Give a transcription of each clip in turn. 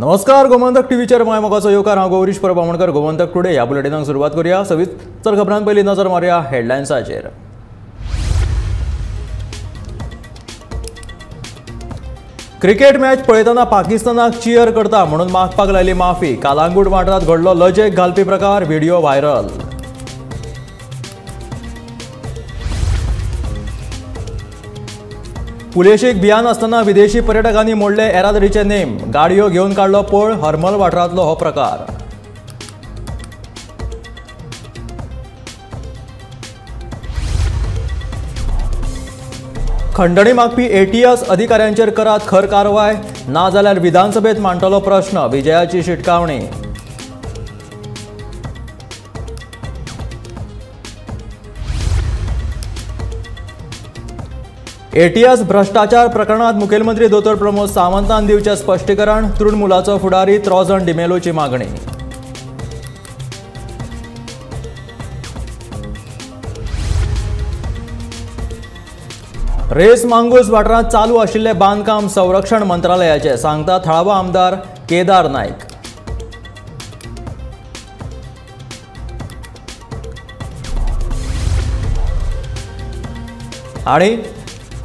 नमस्कार, गोमंतक टीव्हीचेर माय मोगाचो येवकार. हांव गौरीश परब आमोणकर. गोमंतक टुडे ह्या बुलेटिनाक सुरवात करूया. सविस्तर खबरां पयलीं नजर मारुया हेडलायन्साचेर. क्रिकेट मॅच पळयतना पाकिस्तानाक चियर करता म्हणून मागपाक लायली माफी. कालांगूट वाठारांत घडलो लजेक घालपी प्रकार, व्हिडिओ व्हायरल. पुलिशेक भियान आसतना विदेशी पर्यटकांनी मोडले येरादारीचे नेम, गाडयो घेवन काडलो पळ. हरमल वाठारांतलो हो प्रकार. खंडणी मागपी एटीएस अधिकाऱ्यांचेर करात खर कारवाय, नाजाल्यार विधानसभेत मांडटलो प्रश्न, विजयाची शिटकावणी. एटीएस भ्रष्टाचार प्रकरणात मुखेलमंत्री दोतोर प्रमोद सावंतान दिवचें स्पश्टीकरण, तृणमूलाचो फुडारी त्रोजन डिमेलोची मागणी. रेस मांगूस वाठारांत चालू आशिल्लें बांदकाम संरक्षण मंत्रालयाचें, सांगता थळावो आमदार केदार नायक. आणि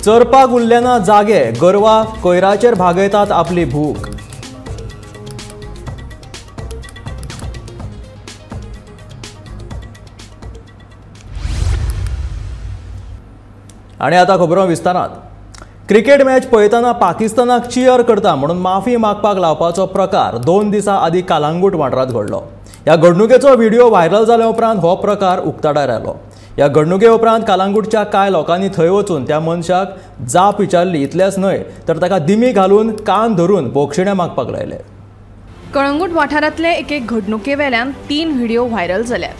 चरपाक उरले ना जागे, गोरवां कोयराचेर भागयतात आपली भूक. आणि आता खबरो विस्तारात. क्रिकेट मॅच पळयतना पाकिस्तानाक चियर करता म्हणून माफी मागपाक लावपाचो प्रकार 2 दिसां आदीं कालांगूट वाठारांत घडलो. ह्या घडणुकेचो व्हिडिओ व्हायरल जाल्या उपरांत हो प्रकार उक्ताडार आयलो. ह्या घडणुके उपरांत कालांगूटच्या कांय लोकांनी थंय वचून त्या मनशाक जाप विचारली. इतलेंच न्हय तर ताका दिमी घालून कान धरून बोक्षिणें मागपाक लायले. कळंगूट वाठारांतले एके घडणुके वेल्यान 3 व्हिडिओ व्हायरल जाल्यात.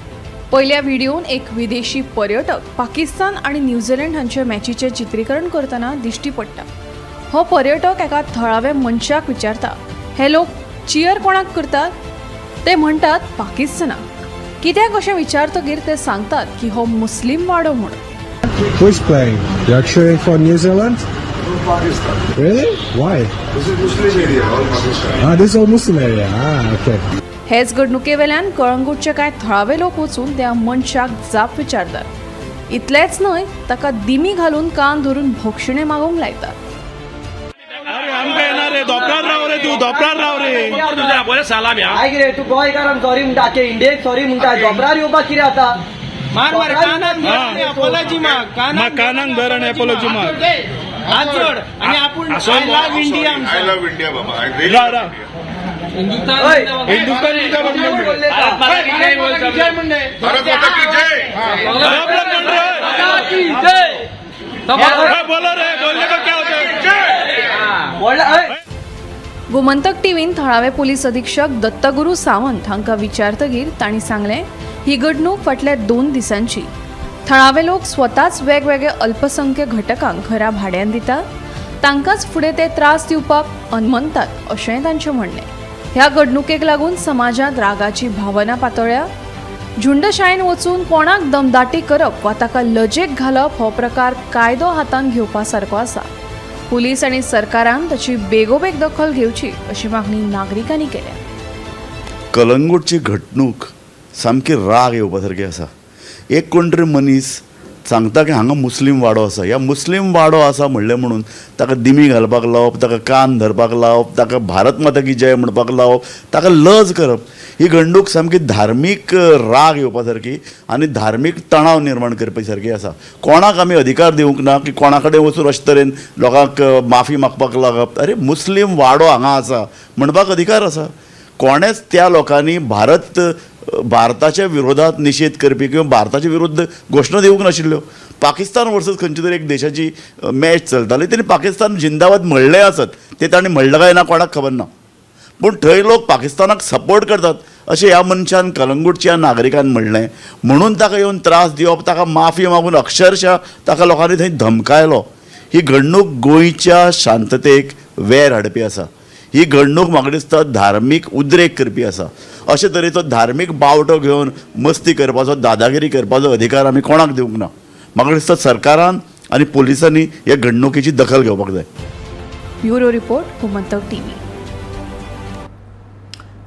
पयल्या व्हिडिओन एक विदेशी पर्यटक पाकिस्तान आनी न्यूझीलंड हांचे मॅचीचें चित्रीकरण करतना दिश्टी पडटा. हो पर्यटक एका थळाव्या मनशाक विचारता, हे लोक चियर कोणाक करतात? ते म्हणटात पाकिस्तानाक. कित्याक अशें विचारतगीर ते सांगतात की हो मुस्लिम वाडो म्हणून. Who's playing? You're cheering for New Zealand? Pakistan. Really? Why? This is Muslim area, all Pakistan. Ah, this is all Muslim area. Ah, okay. हेच घडणुके वेल्यान कळंगूटचे कांय थळावे लोक वचून त्या मनशाक जाप विचारतात. इतलेंच न्हय ताका दिमी घालून कान धरून भोगशिणें मागूंक लायतात. तूं गोंयकारांक सॉरी म्हणटा, आख्या इंडियेक सॉरी म्हणटा, दोपरार येवपाक कितें आतां? कानाक धर आनी एपोलॉजी माग. आनी आपूण I love India, I love India Baba. Hindustan Bharat माता की जय. बोलो रे, बोलने को क्या होता है? गोमंतक टीव्हीन थळावे पोलीस अधीक्षक दत्तगुरू सावंत हांकां विचारतगीर तांणी सांगलें, ही घडणूक फाटल्या 2 दिसांची. थळावे लोक स्वताच वेगवेगळे अल्पसंख्य घटकांक घरां भाड्यान दितात, तांकांच फुडें ते त्रास दिवपाक अनमनतात अशेंय तांचें म्हणणें. ह्या घडणुकेक लागून समाजांत रागाची भावना पातळ्ळ्या. झुंडशायेन वचून कोणाक दमदाटी करप वा ताका लजेक घालप हो प्रकार कायदो हातांत घेवपा सारको आसा. पुलीस आनी सरकारान ताची बेगोबेग दखल घेवची अशी मागणी नागरिकांनी केल्या. कलंगूटची घडणूक सामकी राग येवपा सारकी आसा. एक कोण तरी मनीस सांगता की हांगा मुस्लीम वाडो आसा, ह्या मुस्लीम वाडो आसा म्हणलें म्हणून ताका दिमी घालपाक लावप, ताका कान धरपाक लावप, ताका भारत माता की जय म्हणपाक लावप, ताका लज करप, ही घडणूक सामकी धार्मीक राग येवपा सारकी आनी धार्मीक तणाव निर्माण करपा सारकी आसा. कोणाक आमी अधिकार दिवंक ना की कोणा कडेन वचून अशे तरेन लोकांक माफी मागपाक लागप. अरे मुस्लीम वाडो हांगा आसा म्हणपाक अधिकार आसा. कोणेच त्या लोकांनी भारताच्या विरोधात निशेध करपी किंवा भारताच्या विरुद्ध घोशणा दिवंक नाशिल्ल्यो. पाकिस्तान वर्सस खंयची तरी एक देशाची मॅच चलताली, तेणी पाकिस्तान जिंदाबाद म्हणलें आसत, तें ताणें म्हणलें काय ना कोणाक खबर ना, पूण थंय लोक पाकिस्तानाक सपोर्ट करतात अशें ह्या मनशान कलंगूटच्या नागरिकान म्हणलें म्हणून ताका येवन त्रास दिवप, ताका माफी मागून अक्षरशः ताका लोकांनी थंय धमकायलो. ही घडणूक गोंयच्या शांततेक वेर हाडपी आसा. ही घडणूक म्हाका दिसता धार्मीक उद्रेक करपी आसा. अशे तरेचो धार्मीक बावटो घेवन मस्ती करपाचो, दादागिरी करपाचो अधिकार आमी कोणाक दिवंक ना. म्हाका दिसता सरकारान आनी पोलिसांनी ह्या घडणुकेची दखल घेवपाक जाय. Bureau report, Gomantak TV.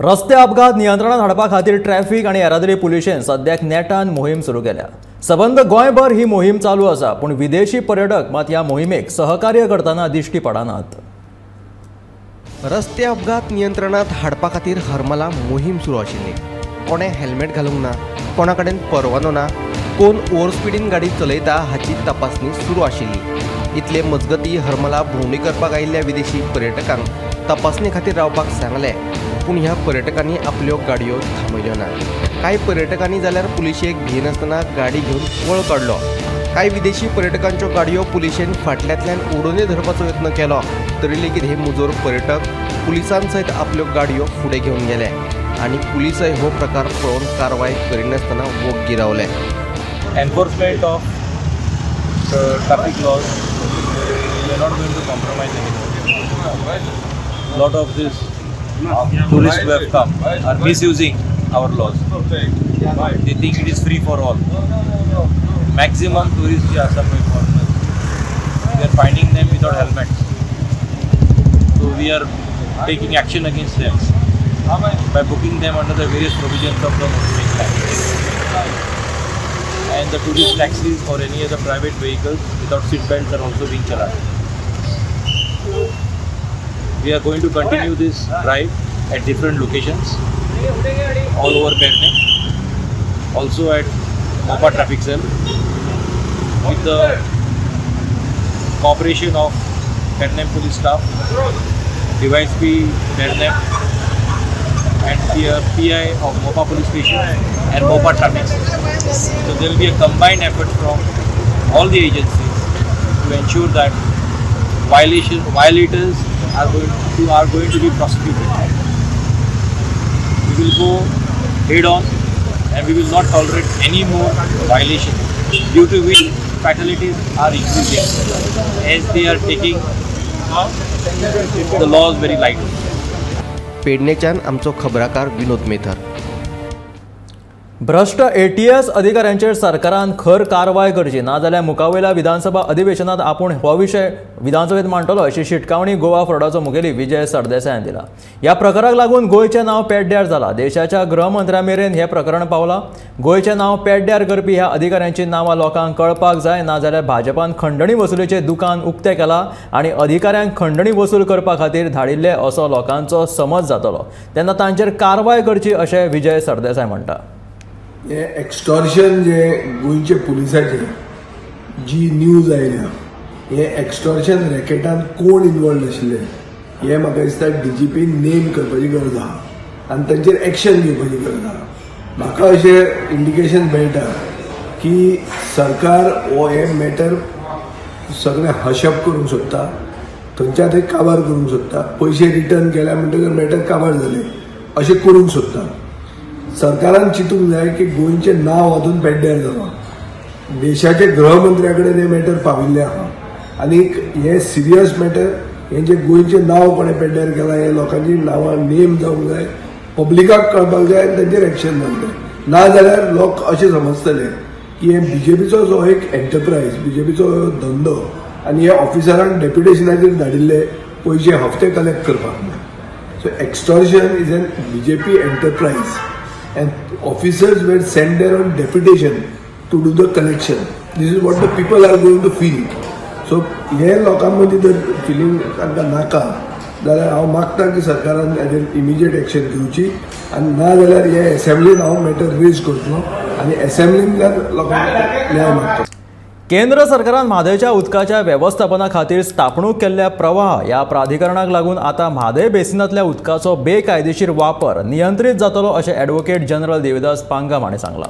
रस्ते अपघात नियंत्रणात हाडपा खातीर ट्रॅफिक आनी येरादारी पुलिशेन सद्याक नेटान मोहीम सुरू केल्या. सबंद गोंयभर ही मोहीम चालू आसा, पूण विदेशी पर्यटक मात ह्या मोहिमेक सहकार्य करतना दिश्टी पडनात. रस्ते अपघात नियंत्रणात हाडपा खातीर हरमला मोहीम सुरू आशिल्ली. कोणें हेल्मेट घालूंक ना, कोणा कडेन परवानो ना, कोण ओव्हर स्पिडीन गाडी चलयता हाची तपासणी सुरू आशिल्ली. इतले मजगती हरमला भोंवडी करपाक आयिल्ल्या विदेशी पर्यटकांक तपासणी खातीर रावपाक सांगलें, पूण ह्या पर्यटकांनी आपल्यो गाडयो थांबयल्यो ना. कांय पर्यटकांनी जाल्यार पुलिशेक भियेनासतना गाडी घेवन पळ काडलो. कांय विदेशी पर्यटकांच्यो गाडयो पुलिशेन फाटल्यांतल्यान ओडूनय धरपाचो यत्न केलो, तरी लेगीत हे मुजोर पर्यटक पुलिसां सयत आपल्यो गाडयो फुडें घेवन गेले आनी पुलिसय हो प्रकार पळोवन कारवाय करिनासतना वोग्गी रावले. Enforcement of traffic laws, we are not going to compromise anymore. Lot of these tourists who have come are misusing our laws. They think it is free for all. Maximum tourists जे आसा पळय foreigners, we are finding them without helmets. So we are taking action against them by booking them under the various provisions of the Motor Vehicle Act. And the tourist taxis or any other private vehicles without seat belts are also being challaned. We are going to continue this drive at different locations all over Pernem, also at Mopa Traffic Cell, with the cooperation of Pernem Police staff, DYSP Pernem and PI of Mopa Police Station and Mopa Traffic Cell. So there will be a combined effort from all the agencies to ensure that violators are going to be prosecuted. We will go head on and we will not tolerate any more violations, due to which fatalities are increasing as they are taking the laws very lightly. पेडणेच्यान आमचो खबराकार विनोद मेथर. भ्रश्ट ATS अधिकाऱ्यांचेर सरकारान खर कारवाय करची, नाजाल्यार मुखावयल्या विधानसभा अधिवेशनात आपूण हो विशय विधानसभेत मांडटलो अशी शिटकावणी गोवा फॉरवर्डाचो मुखेली विजय सरदेसायान दिला. ह्या प्रकाराक लागून गोंयचें नांव पेड्ड्यार जालां. देशाच्या गृहमंत्र्या मेरेन हें प्रकरण पावलां. गोंयचें नांव पेड्ड्यार करपी ह्या अधिकाऱ्यांची नांवां लोकांक कळपाक जाय, नाजाल्यार भाजपान खंडणी वसुलीचें दुकान उक्तें केलां आनी अधिकाऱ्यांक खंडणी वसूल करपा खातीर धाडिल्ले असो लोकांचो समज जातलो, तेन्ना तांचेर कारवाय करची अशें विजय सरदेसाय म्हणटा. हे एक्स्टॉर्शन जे गोंयचे पुलिसाचे जी न्यूज आयल्या, हे एक्स्टॉर्शन रॅकेटान कोण इनवॉल्ड आशिल्ले हे म्हाका दिसता डीजीपी नेम करपाची गरज आहा आनी तांचेर एक्शन घेवपाची गरज आहा. म्हाका अशें इंडिकेशन मेळटा की सरकार हो हे मॅटर सगळें हशप करूंक सोदता, थंयच्या थंय काबार करूंक सोदता, पयशे रिटर्न केल्या म्हणटकीर मॅटर काबार जालें अशें करूंक सोदता. सरकारान चिंतूंक जाय की गोंयचें नांव हातून पेड्ड्यार जालां, देशाचे गृहमंत्र्या कडेन हें मॅटर पाविल्लें आहा आनीक हें सिरियस मॅटर, हें जें गोंयचें नांव कोणें पेड्ड्यार केलां हें लोकांची नांवां नेम जावंक जाय, पब्लिकाक कळपाक जाय आनी तांचेर एक्शन जावंक जाय. नाजाल्यार लोक अशें समजतले की हें बीजेपीचो जो एक एंटरप्रायज, बीजेपीचो धंदो आनी हे ऑफिसरांक डेप्युटेशनाचेर धाडिल्ले पयशे हफ्ते कलेक्ट करपाक. So extortion is an BJP enterprise and officers were sent there on deputation to do the collection. This is what the people are going to feel. So हे लोकां मदीं जर फिलींग तांकां नाका जाल्यार हांव मागता की सरकारान हाजेर इमिजिएट एक्शन घेवची आनी ना जाल्यार हे एसेंब्लीन हांव मॅटर रेज करतलो आनी एसेंब्लींतल्यान लोकांक न्याय मागतलो. केंद्र सरकारान म्हादयच्या उदकाच्या वेवस्थापना खातीर स्थापणूक केल्ल्या प्रवाह ह्या प्राधिकरणाक लागून आतां म्हादय बेसिनांतल्या उदकाचो बेकायदेशीर वापर नियंत्रीत जातलो अशें ॲडव्होकेट जनरल देविदास पांगम हाणें सांगलां.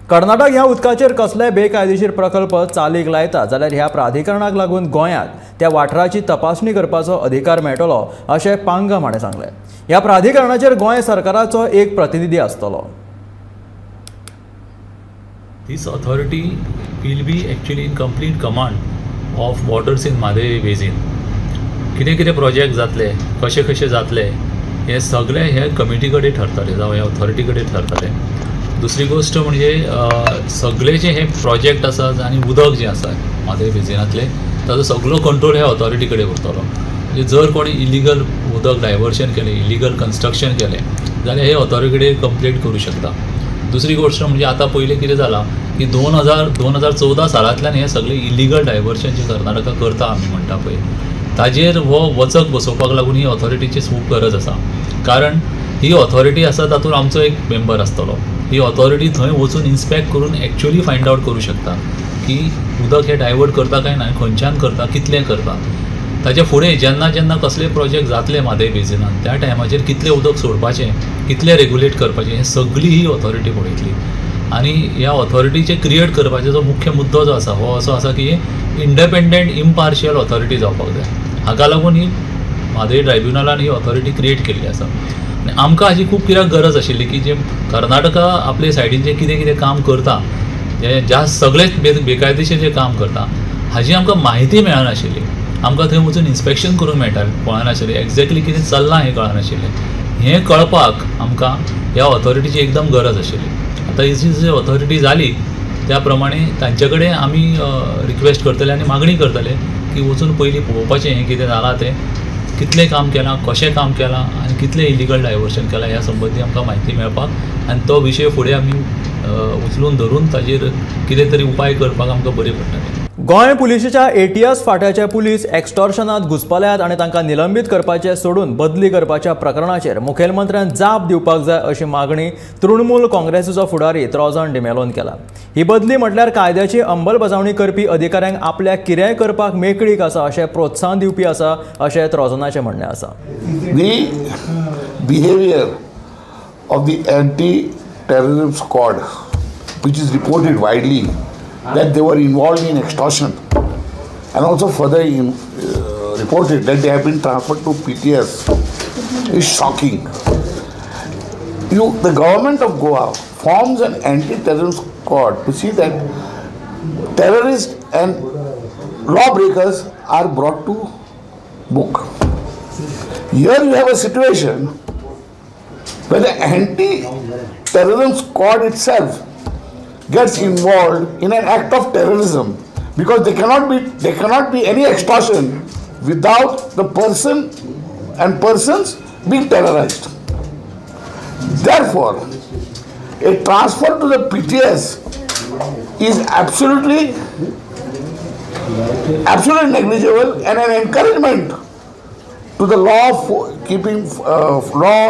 कर्नाटक ह्या उदकाचेर कसलेय बेकायदेशीर प्रकल्प चालीक लायता जाल्यार ह्या प्राधिकरणाक लागून गोंयांत त्या वाठाराची तपासणी करपाचो अधिकार मेळटलो अशें पांगम हाणें सांगलें. ह्या प्राधिकरणाचेर गोंय सरकाराचो एक प्रतिनिधी आसतलो. This authority will be actually in complete command of waters in Mhadei basin. कितें कितें प्रोजेक्ट जातले, कशे कशे जातले हे सगळे हे कमिटी कडेन ठरतले जावं ह्या ऑथॉरिटी कडेन ठरतले. दुसरी गोश्ट म्हणजे सगळे जे हे प्रोजेक्ट आसा आनी उदक जें आसा म्हादय बेजिनांतलें ताजो सगळो कंट्रोल ह्या ऑथॉरिटी कडेन उरतलो. म्हणजे जर कोणी इलिगल उदक डायवर्शन केलें, इलिगल कन्स्ट्रक्शन केलें जाल्यार हे ऑथॉरिटी कडेन कंप्लेंट करूं शकता. दुसरी गोश्ट म्हणजे आतां पयलीं कितें जालां की 2014 सालांतल्यान हे सगळे इलिगल डायवर्शन जे कर्नाटका करता आमी म्हणटा पळय ताजेर हो वचक बसोवपाक लागून ही ऑथॉरिटीची खूब गरज आसा. कारण ही ऑथॉरिटी आसा तातूंत आमचो एक मेंबर आसतलो, ही ऑथॉरिटी थंय वचून इन्स्पेक्ट करून एक्चुअली फायंड आवट करूं शकता की उदक हें डायवर्ट करता काय ना, खंयच्यान करता, कितलें करता. ताच्या फुडें जेन्ना जेन्ना कसले प्रोजेक्ट जातले म्हादय बेजिनान त्या टायमाचेर कितलें उदक सोडपाचें, कितलें रेगुलेट करपाचें हें सगळी ही ऑथॉरिटी पळयतली. आनी ह्या ऑथॉरिटीचे क्रिएट करपाचो जो मुख्य मुद्दो जो आसा हो असो आसा की इंडिपेंडंट इम्पार्शियल ऑथॉरिटी जावपाक जाय. हाका लागून ही म्हादय ट्रायब्युनलान ही ऑथॉरिटी क्रिएट केल्ली आसा. आनी आमकां हाची खूब कित्याक गरज आशिल्ली की जे कर्नाटका आपले सायडीन जें कितें कितें काम करता, जें जास्त सगळेच बेकायदेशीर जें काम करता हाजी आमकां म्हायती मेळनाशिल्ली. आमकां थंय वचून इन्स्पेक्शन करूंक मेळटालें, कळनाशिल्लें एक्झॅक्टली कितें चल्लां हें कळनाशिल्लें. हें कळपाक आमकां ह्या ऑथॉरिटीची एकदम गरज आशिल्ली. आतां ही जी ऑथॉरिटी जाली त्या प्रमाणे तांचे कडेन आमी रिक्वेस्ट करतले आनी मागणी करतले की वचून पयलीं पळोवपाचें हें कितें जालां तें, कितलें काम केलां, कशें काम केलां आनी कितलें इलिगल डायवर्शन केलां ह्या संबंदी आमकां म्हायती मेळपाक आनी तो विशय फुडें आमी उचलून धरून ताजेर कितें तरी उपाय करपाक आमकां बरें पडटलें. गोंय पुलिशेच्या एटीएस फांट्याचे पुलीस एक्स्टॉर्शनात घुसपल्यात आनी तांकां निलंबीत करपाचे सोडून बदली करपाच्या प्रकरणाचेर मुखेलमंत्र्यान जाप दिवपाक जाय अशी मागणी तृणमूल काँग्रेसीचो फुडारी त्रोजन डिमेलोन केला. ही बदली म्हटल्यार कायद्याची अंमलबजावणी करपी अधिकाऱ्यांक आपल्याक कितेंय करपाक मेकळीक आसा अशें प्रोत्साहन दिवपी आसा अशें त्रोजनाचें म्हणणें आसा. The behaviour of the anti terrorism squad which is reported widely that they were involved in extortion and also further reported that they have been transferred to PTS is shocking. The government of Goa forms an anti-terrorism squad to see that terrorists and lawbreakers are brought to book. Here you have a situation where the anti-terrorism squad itself gets involved in an act of terrorism, because there cannot be any extortion without the person and persons being terrorized. Therefore, a transfer to the PTS is absolutely negligible and an encouragement to the law keeping law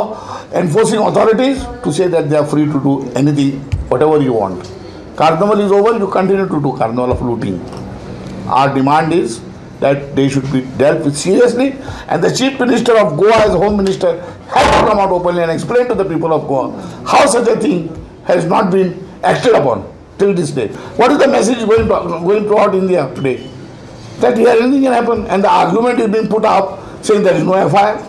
enforcing authorities to say that they are free to do anything, whatever you want. Carnival is over, you continue to do carnival of looting. Our demand is that they should be dealt with seriously, and the Chief Minister of Goa as Home Minister has to come out openly and explain to the people of Goa how such a thing has not been acted upon till this day. What is the message going throughout India today? That here anything can happen, and the argument is being put up saying there is no FIR.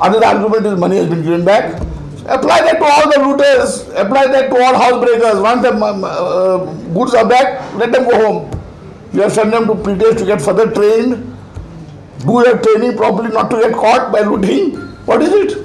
Another argument is money has been given back. Apply that to all the looters, apply that to all housebreakers. Once the goods are back, let them go home. You have sent them to PTS to get further trained. Do your training properly, not to get caught by looting. What is it?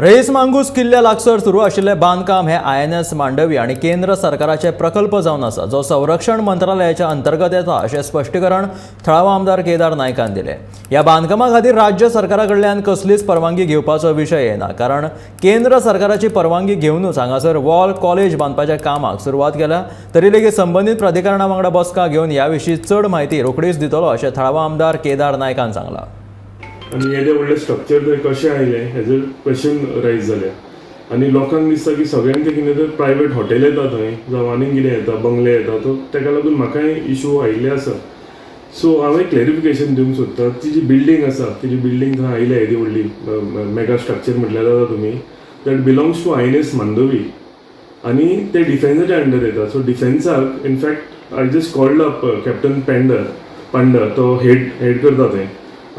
Reis Magos किल्ल्या लागसर सुरू आशिल्लें बांदकाम हे INS Mandovi आनी केंद्र सरकाराचे प्रकल्प जावन आसा, जो संरक्षण मंत्रालयाच्या अंतर्गत येता अशें स्पश्टीकरण थळावा आमदार केदार नायकान दिलें. ह्या बांदकामा खातीर राज्य सरकारा कडल्यान कसलीच परवानगी घेवपाचो विशय येना, कारण केंद्र सरकाराची परवानगी घेवनूच हांगासर वॉल कॉलेज बांदपाच्या कामाक सुरवात केल्या. तरी लेगीत संबंदीत प्राधिकरणा वांगडा बसका घेवन ह्या विशीं चड म्हायती रोखडीच दितलो अशें थळावा आमदार केदार नायकान सांगलां. आनी येदें व्हडलें स्ट्रक्चर थंय कशें आयलें हेजेर क्वेश्चन रायज जालें आनी लोकांक दिसता की सगळ्यांक तें कितें तर प्रायवेट हॉटेल येता थंय जावं आनीक कितें येता, बंगले येता, तो ताका लागून म्हाकाय इशू आयिल्ले आसा. सो हांव एक क्लॅरिफिकेशन दिवंक सोदता. ती जी बिल्डींग आसा, ती जी बिल्डींग थंय आयल्या येदी व्हडली मेगा स्ट्रक्चर म्हटल्यार जाता तुमी, that belongs to INS Mandovi आनी ते डिफेन्साच्या अंडर येता. सो डिफेन्साक in fact I just called up captain Panda, तो हेड करता थंय,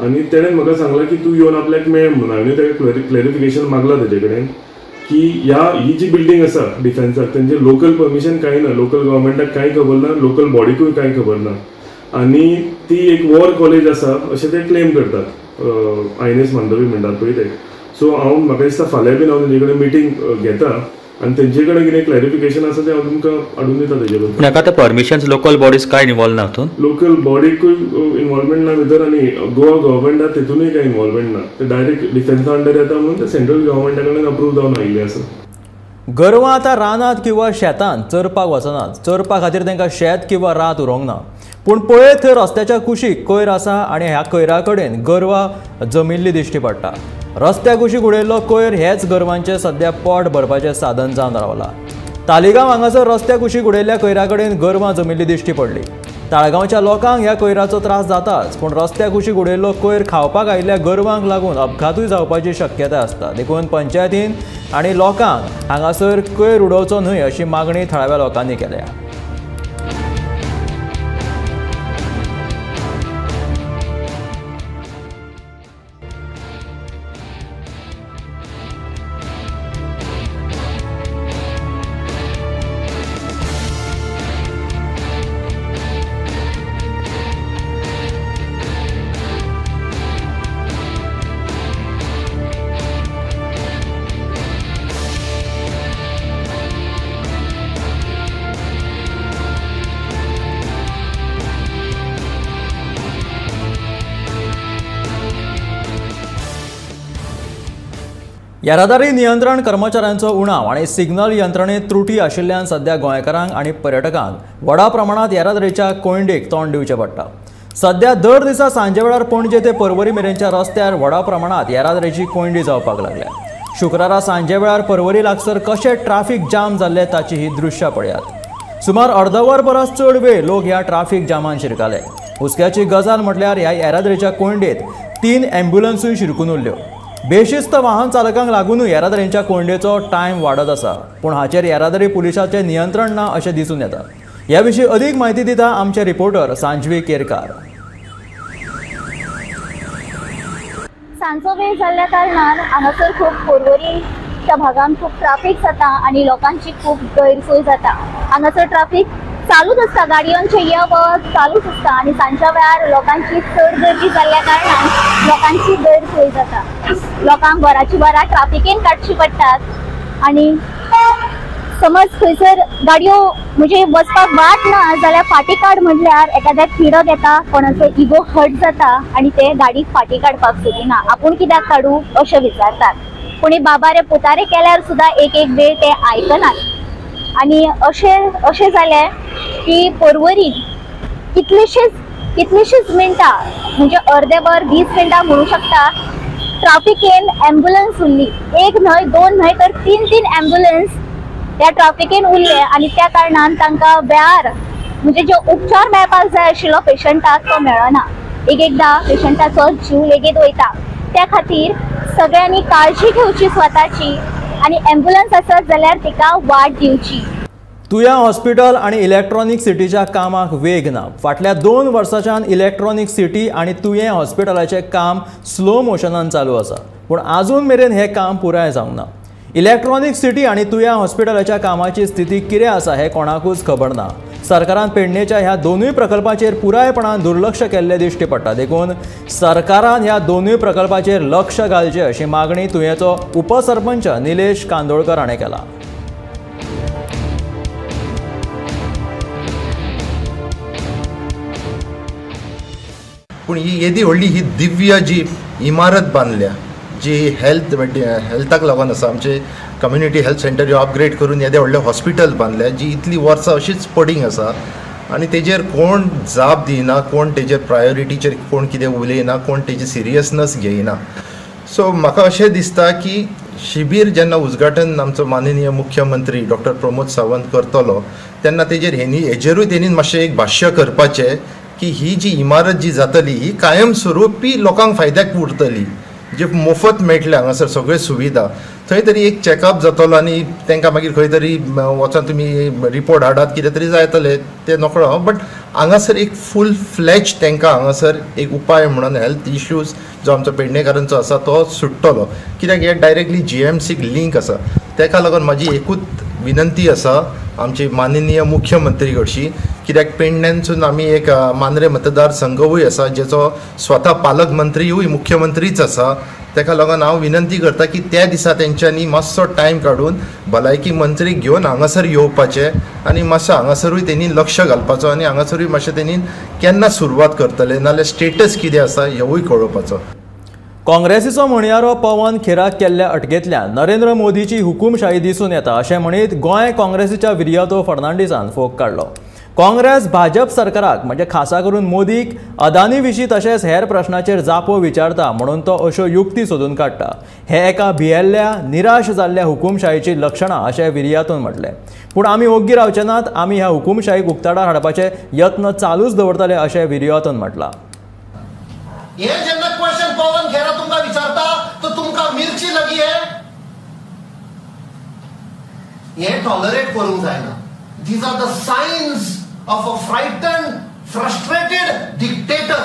आनी तेणें म्हाका सांगलां की तूं येवन आपल्याक मेळ म्हणून. हांवें ताका क्लॅरिफिकेशन मागलां तेजे कडेन की ही जी बिल्डींग आसा डिफेन्साक तेंचें लोकल परमिशन कांय ना, लोकल गव्हर्मेंटाक कांय खबर ना, लोकल बॉडीकूय कांय खबर ना, आनी ती एक वॉर कॉलेज आसा अशें ते क्लेम करतात, INS Mandovi म्हणटात पळय ते. सो हांव म्हाका दिसता फाल्यां बीन हांव तेंचे कडेन मिटींग घेता आनी तेंचे कडेन कितें क्लॅरिफिकेशन आसा तें हांव तुमकां हाडून दिता तेजे बद्दल. पूण हाका आतां परमिशन्स लोकल बॉडीज कांय इनवॉल्व ना हातूंत? लोकल बॉडीकूय इनवॉल्वमेंट ना भितर आनी गोवा गव्हर्मेंटाक तेतूनय कांय इनवॉल्वमेंट ना. ते डायरेक्ट डिफेन्सा अंडर येता म्हणून ते सेंट्रल गव्हर्मेंटा कडल्यान अप्रूव जावन आयिल्लें आसा. गोरवां आतां रानांत किंवा शेतांत चरपाक वचनात. चरपा खातीर तांकां शेत किंवा रात उरोंक ना. पूण पळयत थंय रस्त्याच्या कुशीक कोयर आसा आनी ह्या कोयरा कडेन गोरवां जमिल्ली दिश्टी पडटा. रस्त्या कुशीक उडयल्लो कोयर हेच गोरवांचें सद्या पोट भरपाचें साधन जावन रावलां. तालिगांव हांगासर रस्त्या कुशीक उडयल्ल्या कोयरा कडेन गोरवां जमिल्ली दिश्टी पडली. ताळगांवच्या लोकांक ह्या कोयराचो त्रास जाताच, पूण रस्त्या कुशीक उडयल्लो कोयर खावपाक आयिल्ल्या गोरवांक लागून अपघातूय जावपाची शक्यताय आसता. देखून पंचायतीन आनी लोकांक हांगासर कोयर उडोवचो न्हय अशी मागणी थळाव्या लोकांनी केल्या. येरादारी नियंत्रण कर्मचाऱ्यांचो उणाव आनी सिग्नल यंत्रणेत त्रुटी आशिल्ल्यान सध्या गोंयकारांक आनी पर्यटकांक व्हडा प्रमाणांत येरादारीच्या कोंयडेक तोंड दिवचें पडटा. सध्या दर दिसा सांजे वेळार पणजे ते पर्वरी मेरेनच्या रस्त्यार व्हडा प्रमाणांत येरादारीची कोंयडी जावपाक लागल्या. शुक्रारा सांजे वेळार पर्वरी लागसर कशें ट्राफीक जाम जाल्लें ताची ही दृश्यां पळयात. सुमार अर्दवर परस चड वेळ लोक ह्या ट्राफीक जामान शिरकाले. हुस्क्याची गजाल म्हटल्यार ह्या येरादारीच्या कोंयडेंत 3 ॲम्ब्युलन्सूय शिरकून उरल्यो. बेशिस्त वाहन चालकांक लागूनय येरादारीच्या कोंयडेचो टायम वाडत आसा, पूण हाचेर येरादारी पुलिसांचें नियंत्रण ना अशें दिसून येता. ह्या विशीं अदीक म्हायती दिता आमचे रिपोर्टर सांजवी केरकार. सांजचो वेळ जाल्ल्या कारणान हांगासर खूब पर्वरीच्या भागान खूब ट्राफीक जाता आनी लोकांची खूब गैरसोय जाता. हांगासर ट्राफीक चालूच आसता, गाडयांचे ये वच चालूच आसता आनी सांजच्या वेळार लोकांची चड गर्दी जाल्ल्या कारणान लोकांची गैरसोय जाता. लोकांक वराची वरां ट्राफिकेन काडची पडटात आनी समज खंयसर गाडयो म्हणजे वचपाक वाट ना जाल्यार फाटी काड म्हणल्यार एखाद्याक तिडक येता, कोणाचो इगो हर्ट जाता आनी ते गाडी फाटी काडपाक सोदिना, आपूण कित्याक काडू अशें विचारतात. कोणी बाबा रे पुतारे केल्यार सुद्दां एक एक वेळ ते आयकनात आनी अशें अशें जालें की पर्वरी कितलीशीच मिनटां म्हणजे अर्दे वर 20 मिनटां म्हणू शकता ट्राफिकेन ॲम्ब्युलन्स उरली. एक न्हय, दोन न्हय तर 3 ॲम्ब्युलन्स त्या ट्राफिकेन उरले आनी त्या कारणान तांकां वेळार म्हणजे जो उपचार मेळपाक जाय आशिल्लो पेशंटाक तो मेळना. एक एकदां पेशंटाचो जीव लेगीत वयता. त्या खातीर सगळ्यांनी काळजी घेवची स्वताची आनी ॲम्ब्युलन्स आसत जाल्यार तिका वाट दिवची. तुया हॉस्पिटल आनी इलेक्ट्रॉनिक सिटीच्या कामाक वेग ना. फाटल्या 2 वर्सांच्यान इलेक्ट्रॉनिक सिटी आनी तुयें हॉस्पिटलाचें काम स्लो मोशनान चालू आसा, पूण आजून मेरेन हें काम पुराय जावंक ना. इलेक्ट्रॉनिक सिटी आनी तुया हॉस्पिटलाच्या कामाची स्थिती कितें आसा हें कोणाकूच खबर ना. सरकारान पेडणेच्या ह्या दोनूय प्रकल्पाचेर पुरायपणान दुर्लक्ष केल्लें दिश्टी पडटा. देखून सरकारान ह्या दोनूय प्रकल्पाचेर लक्ष घालचें अशी मागणी तुयेंचो उपसरपंच निलेश कांदोळकर हाणें केला. पूण ही येदी व्हडली ही दिव्य जी इमारत बांदल्या जी हेल्थाक लागून आसा, आमचे कम्युनिटी हेल्थ सेंटर ह्यो अपग्रेड करून येदें व्हडलें हॉस्पिटल बांदल्या जी इतली वर्सां अशीच पडींग आसा आनी तेजेर कोण जाप दिना, कोण तेजेर प्रायोरिटीचेर कोण कितें उलयना, कोण तेजी सिरियसनस घेयना. सो म्हाका अशें दिसता की शिबीर जेन्ना उद्घाटन आमचो माननीय मुख्यमंत्री डॉक्टर प्रमोद सावंत करतलो तेन्ना तेजेर हेजेरूय तेणी मातशें एक भाश्य करपाचें की ही जी इमारत जी जातली ही कायमस्वरुपी लोकांक फायद्याक उरतली, जे मोफत मेळटले हांगासर सगळे सुविधा, थंय तरी एक चॅकअप जातलो आनी तांकां मागीर खंय तरी वचोन तुमी रिपोर्ट हाडात कितें तरी जातलें तें नकळो हांव, बट हांगासर एक फूल फ्लॅज तांकां हांगासर एक उपाय म्हणून हेल्थ इश्यूज जो आमचो पेडणेकारांचो आसा तो सुट्टलो. कित्याक हे डायरेक्टली जीएमसीक लिंक आसा. ताका लागून म्हाजी एकूच विनंती आसा आमची माननीय मुख्यमंत्री कडची, कित्याक पेडण्यानसून आमी एक मांद्रे मतदारसंघूय आसा जेचो स्वता पालकमंत्रीयूय मुख्यमंत्रीच आसा, ताका लागून हांव विनंती करता की त्या दिसा तेंच्यांनी मातसो टायम काडून भलायकी मंत्रीक घेवन हांगासर येवपाचें आनी मातसो हांगासरूय तेणी लक्ष घालपाचो आनी हांगासरूय मातशें तेणी केन्ना सुरवात करतले नाल्यार स्टेटस कितें आसा हेवूय कळोवपाचो. काँग्रेसीचो म्हणयारो पवन खेराक केल्ल्या अटकेंतल्यान नरेंद्र मोदीची हुकुमशाही दिसून येता अशें म्हणीत गोंय काँग्रेसीच्या विरियातो फर्नांडीसान फोग काडलो. काँग्रेस भाजप सरकाराक म्हणजे खासा करून मोदीक अदानी विशीं तशेंच हेर प्रश्नाचेर जापो विचारता म्हणून तो अश्यो युक्ती सोदून काडटा. हे एका भियेल्ल्या निराश जाल्ल्या हुकुमशाहीची लक्षणां अशें विरियातून म्हटलें. पूण आमी ओग्गी रावचे नात, आमी ह्या हुकुमशाहीक उक्ताडार हाडपाचे यत्न चालूच दवरतले अशें विरियातून म्हटलां. हे जेन्ना क्वेश्चन पवन खेरा तुमकां विचारता तो तुमकां मिर्ची लगी हे टॉलरेट करूंक जायना. These are the signs of a frightened, frustrated dictator.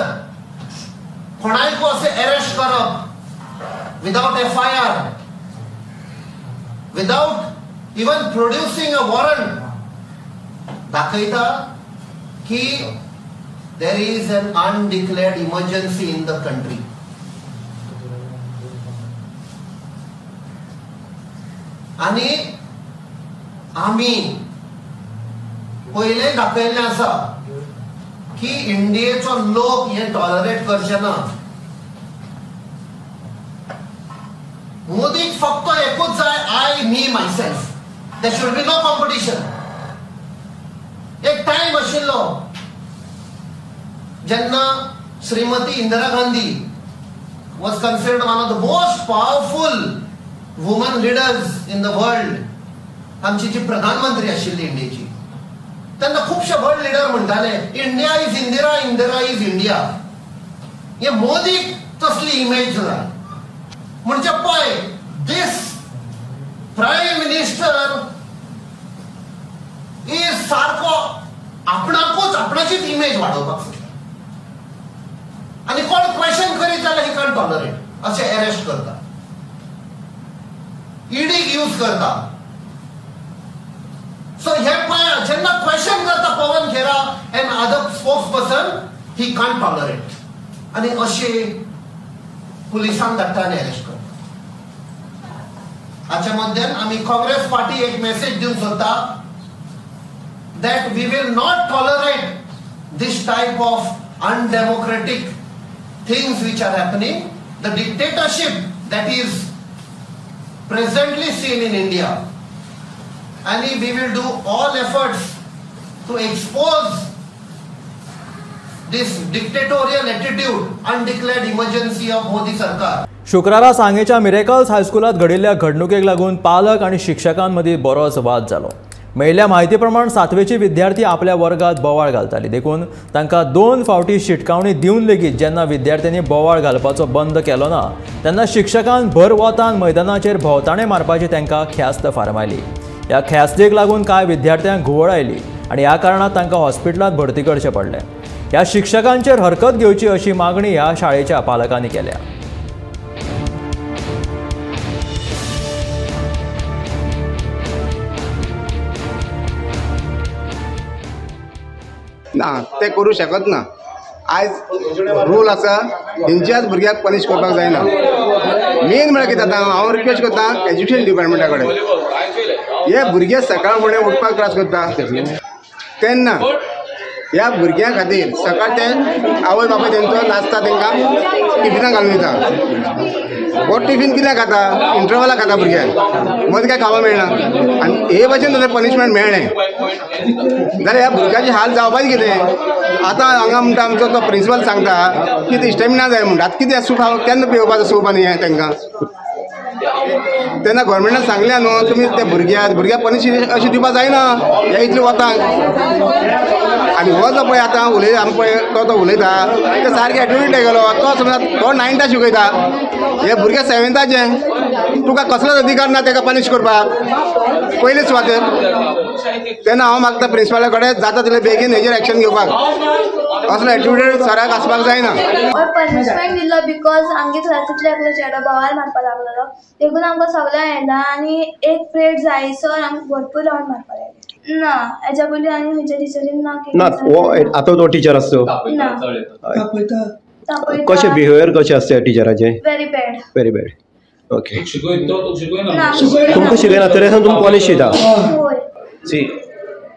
कोणायको अशें अरेस्ट करप without FIR, without even producing a warrant, दाखयता की there is an undeclared emergency in the country. आनी आमी पयलें दाखयल्लें आसा की इंडियेचो लोक हे टॉलरेट करचे ना. मोदीक फक्त एकूच जाय, I me myself, there should be no competition. एक टायम आशिल्लो जेन्ना Shrimati Indira Gandhi was considered one of the most powerful woman leaders in the world. आमची जी प्रधानमंत्री आशिल्ली इंडियेची, तेन्ना खुबशे वर्ल्ड लिडर म्हणटाले India is Indira, Indira is India. हे मोदीक तसली इमेज जाय. म्हणजे पळय, दीस प्रायम मिनिस्टर is सारको आपणाकूच आपणाचीच इमेज वाडोवपाक सोदता आनी कोण क्वेश्चन करीत जाल्यार ही कांट टॉलरेट, अशें अरेस्ट करता, ईडीक यूज करता. सो हे पळय, जेन्ना क्वेश्चन करता Pawan Khera and other spokesperson, he can't tolerate आनी अशें पुलिसांक धाडटा आनी अरेस्ट करता. हाच्या मध्यान आमी काँग्रेस पार्टी एक मेसेज दिवंक सोदता that we will not tolerate this type of undemocratic things which are happening, the dictatorship that is presently seen in India. And we will do all efforts to expose this dictatorial attitude, undeclared emergency of Modi Sarkar. शुक्रारा सांगेच्या miracles हायस्कुलात घडिल्ल्या घडणुकेक लागून पालक आनी शिक्षकांमदीं बरोच वाद जालो. मेळिल्ल्या म्हायती प्रमाण सातवेची विद्यार्थी आपल्या वर्गात बोवाळ घालताली, देखून तांकां 2 फावटी शिटकावणी दिवन लेगीत जेन्ना विद्यार्थ्यांनी बोवाळ घालपाचो बंद केलो ना तेन्ना शिक्षकान भर वतान मैदानाचेर भोंवताणे मारपाची तांकां ख्यास्त फारमायली. ह्या ख्यास्तीक लागून कांय विद्यार्थ्यांक घुंवळ आयली आनी ह्या कारणान तांकां हॉस्पिटलांत भरती करचें पडलें. ह्या शिक्षकांचेर हरकत घेवची अशी मागणी ह्या शाळेच्या पालकांनी केल्या. ना, ते करूं शकत ना. आयज रूल आसा, तेंच्याच भुरग्याक पनिश करपाक जायना. मेन म्हळ्यार कितें जाता, हांव रिक्वेस्ट करता एज्युकेशन डिपार्टमेंटा कडेन, हे भुरगे सकाळ फुडें उठपाक त्रास करता तेन्ना ह्या भुरग्यां खातीर सकाळ ते आवय बापाय तेंचो नाचता, तेंकां टिफिनां घालून दिता. हो टिफीन कित्याक खाता, इंटरवलाक खाता भुरग्यांक, मदीं कांय खावपाक मेळना. आनी हे भाशेन जर पनिशमेंट मेळ्ळें जाल्यार ह्या भुरग्याचे हाल जावपाचें कितें. आतां हांगा म्हणटा आमचो तो प्रिंसिपल सांगता की ते स्टेमिना जाय म्हणटा. आतां कितें सूप केन्ना पिवपाचो सूप आनी हें तांकां तेन्ना गव्हर्मेंटान सांगलें न्हू तुमी ते भुरग्याक पनिश अशें दिवपाक जायना ह्या इतले वतांक. आनी हो जो पळय आतां उलयता आमी पळय तो उलयता ते सारके एटिट्यूड गेलो. तो समजा तो 9थाक शिकयता, हे भुरगे 7थाचे, तुका कसलोच अधिकार ना ताका पनिश करपाक पयले सुवातेर. तेन्ना हांव मागता प्रिंसिपला कडेन जाता तितले बेगीन हेजेर एक्शन घेवपाक. असलो एटिट्यूड सराक आसपाक जायना. पनिशमेंट दिलो because आमगे क्लासींतलो एकलो चेडो बोवाळ मारपाक लागलेलो, देखून आमकां सगळ्यांक येयला आनी एक पिरियड जायसर आमकां भरपूर रावंड मारपाक लागले. ना, हेज्या पयलीं आनी खंयच्या टिचरीन ना ना. हो आतां तो टिचर आसतो ना. तापयता. कशें बिहेवियर कशें आसता टिचराचें? Very bad. Very bad. Okay. ना. तुमकां शिकयना तरी आसतना तुमकां कॉलेज शिकता. होय. See,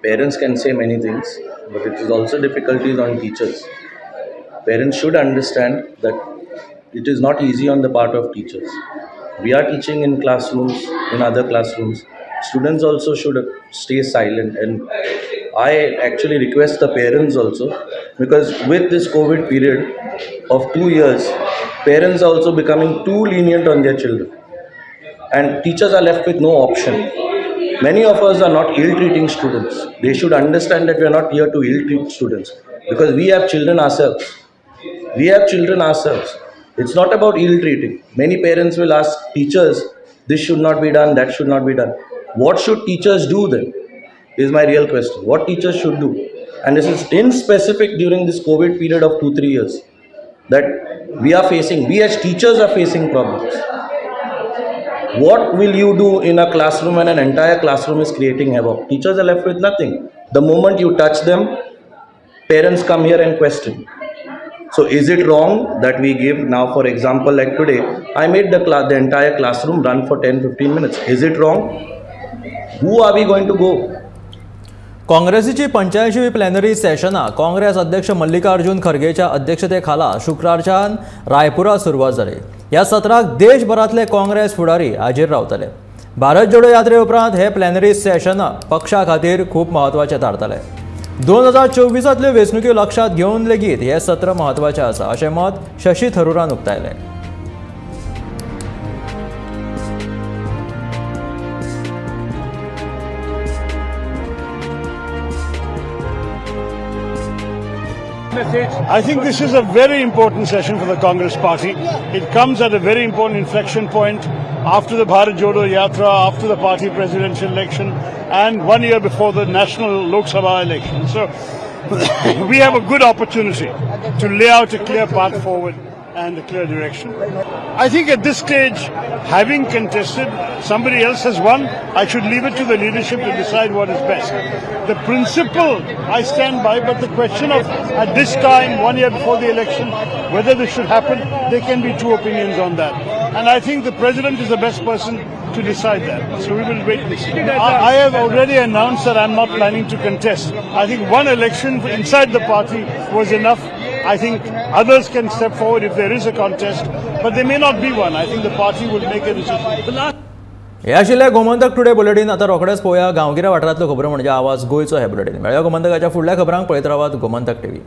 parents can say many things, but it is also difficulties on teachers. Parents should understand that it is not easy on the part of teachers. We are teaching in classrooms, in other classrooms. Students also should stay silent, and I actually request the parents also, because with this COVID period of 2 years, parents are also becoming too lenient on their children, and teachers are left with no option. Many of us are not ill-treating students. They should understand that we are not here to ill-treat students, because we have children ourselves. We have children ourselves. It's not about ill-treating. Many parents will ask teachers, this should not be done, that should not be done. What should teachers do then, is my real question. What teachers should do? And this is in specific during this COVID period of 2-3 years that we are facing, we as teachers are facing problems. What will you do in a classroom when an entire classroom is creating havoc? Teachers are left with nothing. The moment you touch them, parents come here and question. So is it wrong that we give now, for example, like today, I made the entire classroom run for 10-15 minutes. Is it wrong? Who are we going to go? काँग्रेसीची 85वी plenary सेशना Congress अध्यक्ष मल्लिकार्जुन खरगेच्या अध्यक्षतेखाला शुक्रारच्यान रायपुरात सुरवात जाली. ह्या सत्राक देशभरांतले काँग्रेस फुडारी हाजीर रावतले. भारत जोडो यात्रे उपरांत हे प्लेनरी सेशन पक्षा खातीर खूब म्हत्वाचें थारतले. 2024तल्यो वेंचणुक्यो लक्षांत घेवन लेगीत हें सत्र म्हत्वाचें आसा अशें मत शशी थरुरान उक्तायलें. I think this is a very important session for the Congress party. It comes at a very important inflection point after the Bharat Jodo Yatra, after the party presidential election, and 1 year before the national Lok Sabha election. So we have a good opportunity to lay out a clear path forward and a clear direction. I think at this stage, having contested, somebody else has won. I should leave it to the leadership to decide what is best. The principle I stand by, but the question of at this time, 1 year before the election, whether this should happen, there can be two opinions on that. And I think the president is the best person to decide that. So we will wait and see. I have already announced that I'm not planning to contest. I think one election inside the party was enough. I think others can step forward if there is a contest, but there may not be one. I think the party will make a decision. हे आशिल्लें Gomantak today bulletin. आतां रोखडेच पळोवया गांवगिऱ्या वाठारांतल्यो खबरो म्हणजे आवाज गोंयचो हे बुलेटीन. मेळया गोमंतकाच्या फुडल्या खबरांक. पळयत रावात गोमंतक टीव्ही.